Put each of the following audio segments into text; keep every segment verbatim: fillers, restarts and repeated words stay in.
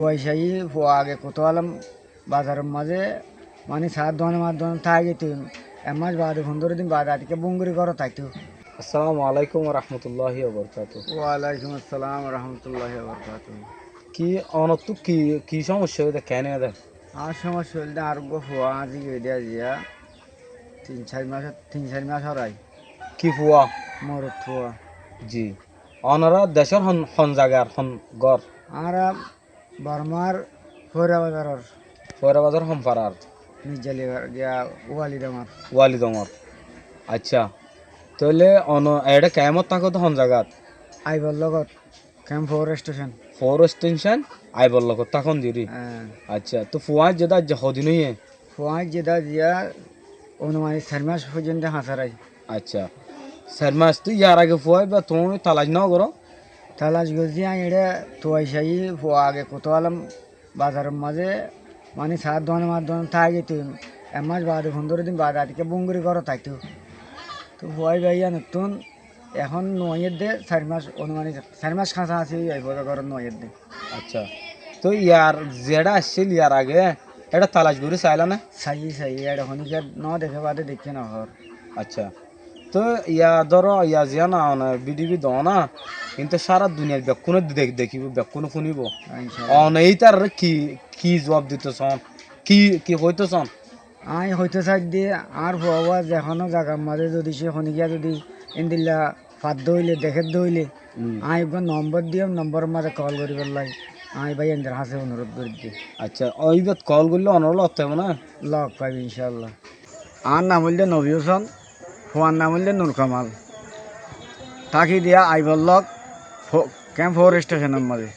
Fua aicá, fua age kotó alam bazaror mazé, mani saá duane mar duane táigitó, ek mac baade, fondoro din baade, atikká bungori górot aitó. Assalamu alaikum wa rahmatullahi wa barakatuhu. Wa alaikum assalam wa rahmatullahi wa barakatuhu. Ki onottú ki, ki cómoccá óiye dé, keén óiye dé? Añár cómoccá óilde añár uggúa fua azi giyé dé aziya tin sair mac, tin sair mac ór ai. Ki fua? Morot fua. Ji. Onorá decór hon, hon zagar, hon gór? Añára Bormar Foira Bazaror. Foira Bazar hon farar? Mirjali giya Uali Dongor. Uali Dongor. Accá. Tóile ono eçé kemot táko dé hon zagat? Aibor Logot, Camp Four Station. Four Station, Aibor Logot tákon diri? Há. Accá, tó fua aijjé dé aijja hodin óiye? Fua aijjé dé aziya onumanik sair mac foijjonto hañsar ai. Accá. Sair mac, tó yar age fua íba tuñí talac no goró? Talac goijjí añí eçé, fua aicá, fua age kotó alam bazaror mazé, mani saá duane mar duane táigitó, ek mac baade, fondoro din baade, atikká bungori górot aitó. Tó fua íba yíanottún ehón no aiyér dé, sair mac, onumanik sair mac hañsa hañsi ói aibó dé górot no aiyér dé. Accá. Tó yar zeçé accíl yar age, eçé talac gorí sailá né? Saiyí, saiyí, eçé honíkka no deké baade deikká no hoór. Accá. Tó yá dóro, yá ziyán one bidiyó doó ná, kintu sára duniyar bekkúne dek-, dekíbo, bekkúne fúnibo. One ítararé ki, ki zuab dito soón, ki, ki hoito soón? Añí hoito saidde, añár fua uwa ze honó zagar mazé zodi cé honíkka zodi endilla fadde óile, dekédde óile, añí uggúa nombor diyum, nomboror mazé kol goríbolla añí báiyaindor hañsé onuród gorídde. Accá, óibat kol goillé onoré lok faibo ná? Lok faibo, incáallah. Añár nam óilde Nobi Húson, fuar nam óilde Nur Kamal. Táki diya Aibor Lok, fo-, Camp Four Station or mazé.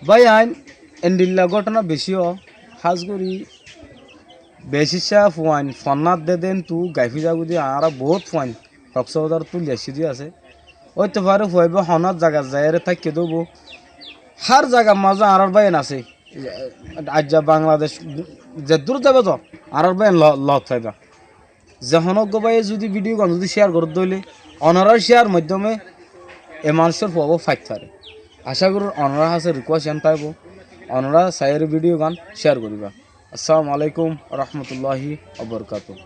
Báiyain, endilla góthona beci ó, hás gorí beci cá fuain fonnát de dén tu gaifi zagói de añára boóut fuain Koksbazar tú liaiccí de asé. Óito fare fuaibá honó zagat zaiyóre táikke dóbo. Hár zagar mazé añárar báiyain asé. Aijja Bangladec zeddúr zaiba zo, añárar báiyain lo-, lot faiba. Ze honó uggúa báiye zudi bidiyógan zudi céar goródde óile, onorár céar maiddóme e manúicor fuabá fait fare. Acá gorír onorár hañsé rikuwes yián táibo, onorá saiyóre bidiyógan céar goríba. Assalamu alaikum warahmatulláhi wabarakatuhu.